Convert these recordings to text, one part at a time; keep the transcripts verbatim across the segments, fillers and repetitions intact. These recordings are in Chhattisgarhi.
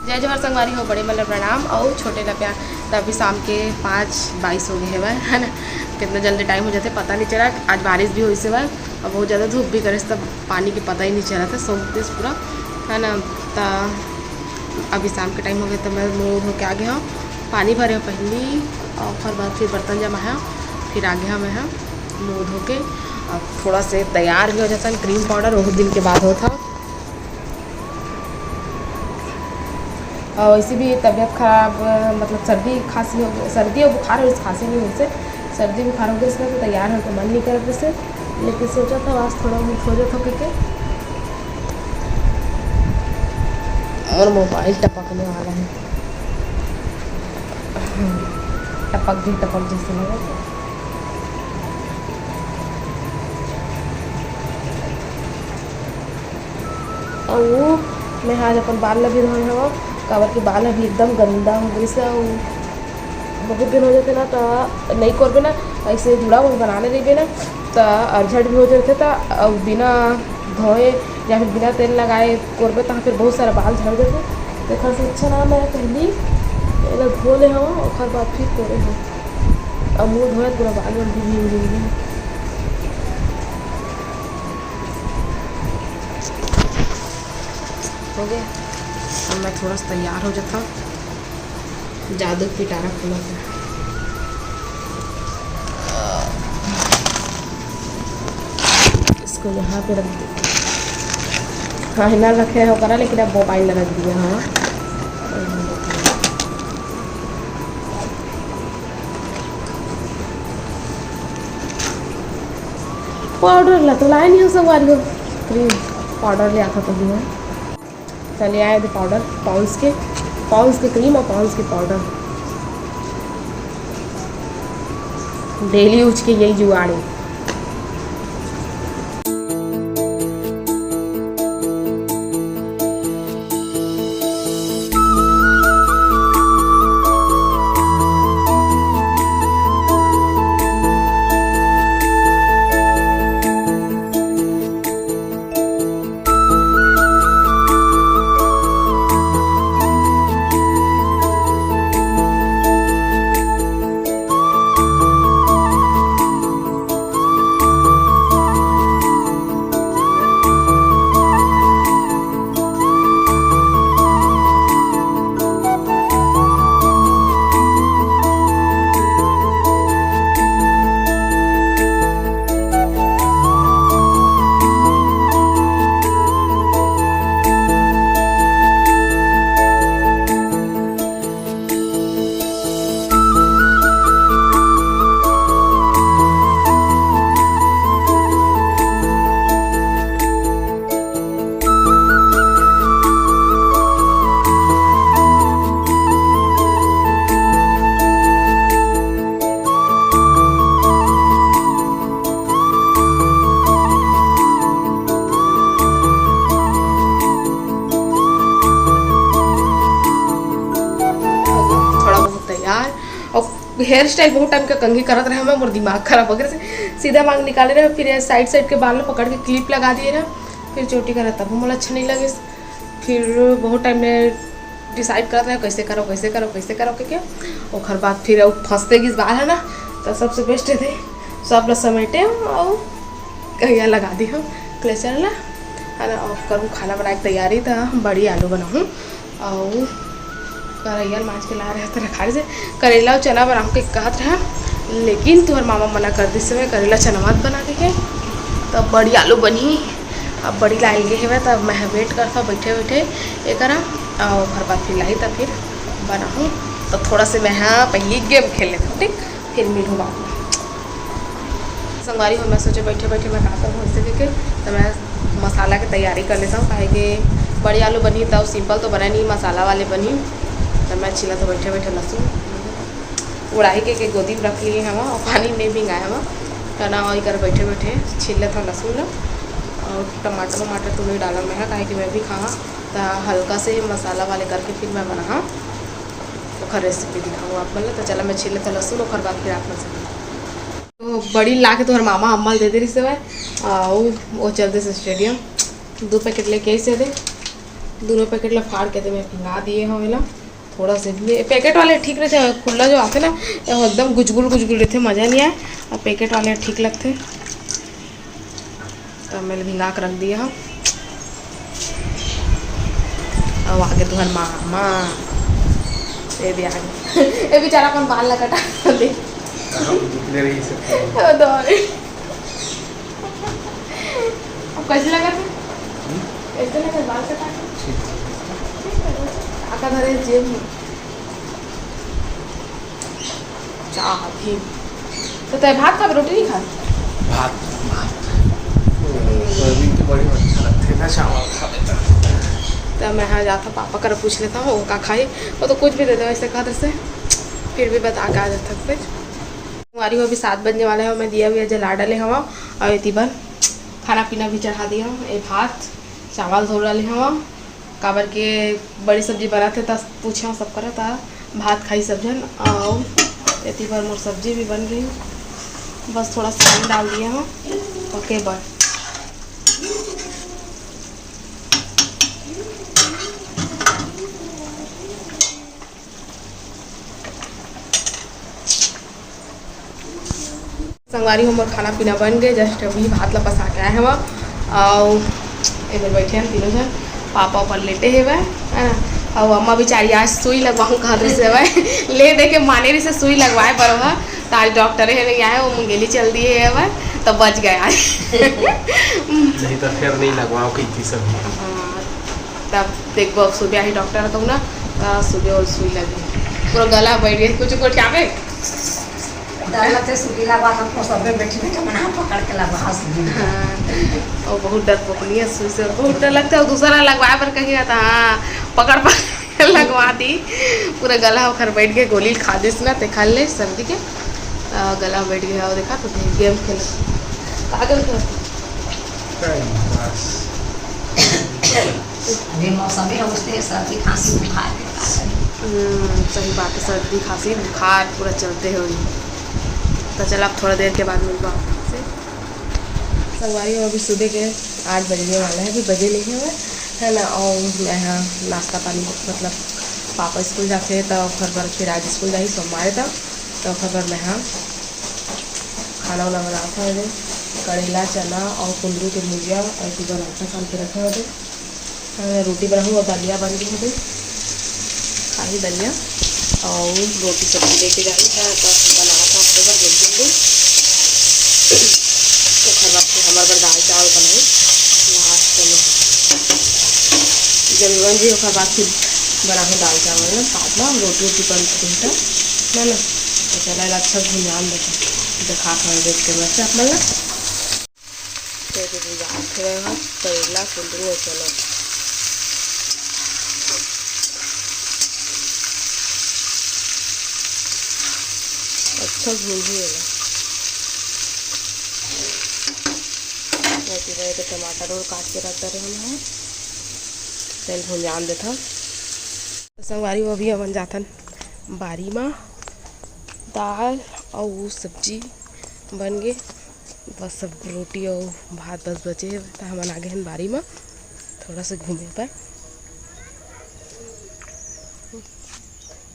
जय जोहार संगवारी हो, बड़े मन ल प्रणाम अउ छोटे ल प्यार। त अभी शाम के पाँच बाईस हो गए हवय, है ना। कितना जल्दी टाइम हो जाते, पता नहीं चला। आज बारिश भी होइस हवय अउ बहुत ज़्यादा धूप भी करिस, तब पानी के पता ही नहीं चला था, सूख दिस पूरा, है ना। त अभी शाम के टाइम हो गए, तो मैं मुँह धो के आ गया हूँ, पानी भरे हूँ पहली, और ओकर बाद फिर बर्तन जमा है, फिर आ गया मैं, हाँ, मुँह धो के। अब थोड़ा से तैयार भी हो जाता, क्रीम पाउडर बहुत दिन के बाद होता। और वैसे भी तबीयत खराब, मतलब सर्दी खांसी हो, सर्दी और बुखार हो, खांसी नहीं हो से, सर्दी बुखार हो गया, इसमें तो तैयार होकर मन नहीं करत से, लेकिन सोचा था आज थोड़ा बहुत हो जाता होके के। और मोबाइल टपकने वाला है, टपक गई, टपक जैसे लगा। और वो मैं आज अपन बाल ला भी धोए हवा, काबर के बाल अभी एकदम गंदा हो गइस हे। अउ बहुत दिन हो जाते ना, त नहीं करबे ना, ऐसे जुड़ा हुआ बनाने रहिबे ना, त अरझट भी हो जाते, त अब बिना धोए या फिर बिना तेल लगाए करबे, त फिर बहुत सारा बाल झड़ जाते। तेखर से अच्छा ना, मैं पहली एला धो ले हवा, ओखर बाद फिर करे हवा। अब मुँह धोए, पूरा बाल वाल भी भींग भींग गए। हो गया। अब मैं थोड़ा सा तैयार हो जाता हूँ। जादू पिटारा खुला था, इसको यहाँ पे रख दे। हाँ, हिना रखे हैं ओकरा, लेकिन अब मोबाइल रख दिया। हाँ, पाउडर ला तो लाए नहीं हो संगवारी हो, क्रीम पाउडर ले आता तो भी है। चले आए थे पाउडर पॉन्ड्स के, पॉन्ड्स के क्रीम और पॉन्ड्स के पाउडर, डेली यूज के यही जुगाड़ है। थोड़ा बहुत तैयार। और हेयर स्टाइल बहुत टाइम का कंघी करत रहे मैं, मोर दिमाग खराब हो गया। सीधा मांग निकाले रहे, फिर साइड साइड के बाल ला पकड़ के क्लिप लगा दिए रहे, फिर चोटी करा, तब मोला अच्छा नहीं लगे। फिर बहुत टाइम में डिसाइड करत रहे, कैसे करो, कैसे करो, कैसे करो के, के। ओकर बाद फिर उ फंसते गिस बाल है ना, तो सबसे बेस्ट थे सब ला समेटे और कहिया लगा दी हम क्लेचर ला, है ना। और करूँ खाना बनाए के तैयारी, तो हम बड़ी आलू बनाऊँ। और करैया ल मांज के ला रहे तो रखा से करेला और चना बनाऊँ के कहत रहा, लेकिन तुहर मामा मना कर दिस, मैं करेला चना मत बना के, के। तो बड़ी आलू बनही। अब बड़ी लाइल गे हवय, तब मैं वेट करता बैठे बैठे एकरा, और ओकर बाद फिर लाही, तब फिर बनाहूँ। तो थोड़ा से मैं, हाँ, पहली गेम खेल लेता हूँ, ठीक, फिर मिलूँ बाद में। संगवारी हो, मैं सोचे बैठे बैठे मैं का करूँ ऐसे करके, तो मैं मसाला के तैयारी कर लेता हूँ, काहे कि बड़ी आलू बनी तब सिंपल तो बने नहीं, मसाला वाले बनी। तो मैं छीला तो बैठे बैठे लहसुन उड़ाही के, के गोदी में रख लिए हवा और पानी नहीं भिंगाए हवा। तना और कर बैठे बैठे छील लेता हूँ लहसुन ला और टमाटर वमाटर तो नहीं डाला मैं, काहे कि मैं भी खाहा। तो हल्का से मसाला वाले करके फिर मैं बनाहा, ओकर रेसिपी दिखाऊँ आप मन ला। तो चला मैं छील लेता लहसुन, ओकर बाद फिर आप मन से मिलता। तो बड़ी ला के तोहर मामा अम्मा ल दे दे रिहिस हवय, आ, वो, वो चल दे स्टेडियम, दो पैकेट लेके आइस हे दे। दोनों पैकेट ला फाड़ के ते मैं भिंगा दिए हव एला। थोड़ा से भी, पैकेट वाले ठीक रहते हैं, खुला जो आते ना, ये एकदम गुजगुल गुजगुल रहते, मजा नहीं आए। अब पैकेट वाले ठीक लगते। तो मैं भिंगा के रख दिए हव। अब आगे तुहर माँ, माँ, ये भी आ गई। ये बेचारा अपन बाल ला कटा दे। ले रही है। वो तो अब कैसे लगा था? हम्म? कैसे लगा बाल कटा के? ठीक। ठीक है, वो तो आका धरे जेब में। चाह भी। तो तय भात खाबे, रोटी नहीं खाबे? भात, भात। सोयाबीन के बड़ी अच्छा लगथे ना, चावल खाबे त। तो मैं हाँ जाता पापा कर पूछ लेता हूँ, वो का खाई। वो तो कुछ भी दे दे वैसे खातर से, फिर भी बता के आ जाता कुछ। हमारी वो भी सात बजने वाले हैं, मैं दिया भी जला डाले हवा। और ये तीबर खाना पीना भी चढ़ा दिया हूँ। ये भात चावल धो डाले हवा, काबर के बड़ी सब्जी बनाथे त पूछे हूँ सब करा, त भात खाई सब झन। और एती बर मोर सब्जी भी बन गई, बस थोड़ा सा पानी डाल दिए हूँ पके बर। संगवारी हो, मोर खाना पीना बन गए, just अभी भात ला पसा के आए हवा। अउ एमेर बैठे हैं तीनों जन, पापा ऊपर लेटे हेवय, है ना? अउ अम्मा बेचारी आज सुई लगवाहूँ कहत रहिस हेवय। ले दे के माने रहिस हे सुई लगवाए बर ओहा, त आज डॉक्टर हे नहीं आए, वो मुंगेली चल दिए हेवय, त बच गए आज। नहीं तो फिर नहीं लगवाओ कही थी सब। हाँ, तब देखबो, अब सुबह आही डॉक्टर कहूँ ना, त सुबह वो सुई लगी। पूरा गला बैठ गया, कुछ कुछ क्या पे? डर लगथे सुई लगवा, त सबे बैठी बैठी मन ह पकड़ के लगवा सुई। हाँ, वो बहुत डर पोकनी है सुई से, बहुत डर लगथे। और दूसरा लगवाए बर कही रहता, हाँ, पकड़ पकड़ लगवा दी। पूरा गला ओखर बैठ गया, गोली खा दिस ना, ते खा ले सर्दी के। आ, गला बैठ गया, और देखा तो गेम खेल, का गेम खेल? Time pass. अभी मौसम ही है, उसने सर्दी खांसी बुखार के का करी। हम्म, सही बात है, सर्दी खांसी बुखार पूरा चलते हुए। तो चल, अब थोड़ा देर के बाद मिलबो आप से। संगवारी हो, अभी सुबह के आठ बजने वाला है, अभी बजे नहीं हुआ है ना। और मैं हाँ नाश्ता पानी, मतलब पापा स्कूल जाते हैं तो घर पर, फिर आज स्कूल जाही सोमवार है तो, तो घर पर मैं हाँ खाना वाना बनावत हवं। करेला, चना और कुंदरू के भुजिया और एती बर आटा सान के रखे हवं। अ, रोटी बनाहूँ और दलिया बन गे हवे, खाही दलिया और रोटी सब्जी लेके जाही त, त बनावत हवं अपने बर जल्दी जल्दी। ओखर बाद फिर हमर बर दाल चावल बनाही लास्ट में। जब बन जी ओखर बाद फिर बनाहूँ दाल चावल ना, बाद में रोटी वोटी बन के देही त, है ना? तो चला, एला अच्छा से ध्यान देता, देखा कर देख के मैं से आप मन ला। तो ये भुंजात हवय ह करेला, कुंदरू अउ चना। अच्छा भूनहूँ एला। एती बर टमाटर और काट के रख डरे हन, तेल भुंजान देथन। तो संगवारी हो, अभी हमन जाथन बारी म, दाल अउ सब्जी बन गे, बस अब रोटी अउ भात बस बचे हे, त हमन आगे हन बारी म थोड़ा से घूमे बर।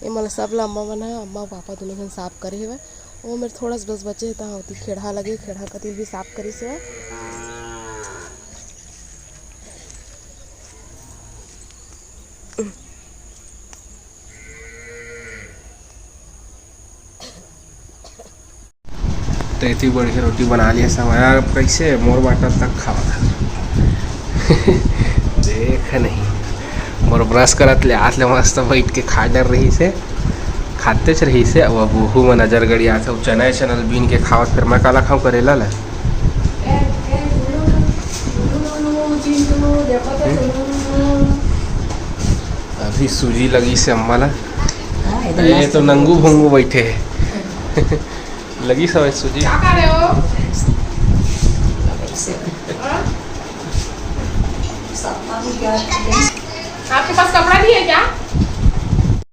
ये मन सब ला अम्मा मन ह, अम्मा पापा दोनों झन साफ करे हेवय। ओ मेर थोड़ा से बस बचे हे, त ओती खेड़हा लगे, खेड़हा कती भी साफ करिस हेवय। तो इतनी बढ़िया रोटी बना लिया सब। यार, अब कैसे मोर बाटा तक खावा था। देख नहीं, मोर ब्रश करत ले आत ले मस्त बैठ के खा डर रही से, खाते च रही से। अब अब वहू में नजर गड़ी आत है, चना चनल बीन के खावत, फिर मैं काला खाऊं करेला ला। अभी सूजी लगी से अम्मा ला। हाँ, ये तो ये मस्त तो है। नंगू भोंगू बैठे है। लगी सब सूजी। क्या खा रहे हो? हाँ? आपके पास कपड़ा नहीं है क्या?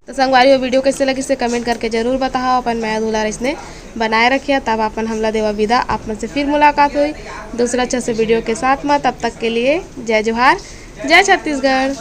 तो संगवारी हो, वीडियो कैसे लगी से कमेंट करके जरूर बताओ। अपन मया दुलार इसने बनाए रखिया, तब अपन हमला देवा विदा। आप मन से फिर मुलाकात हुई दूसरा अच्छा से वीडियो के साथ में। तब तक के लिए जय जोहार, जय छत्तीसगढ़।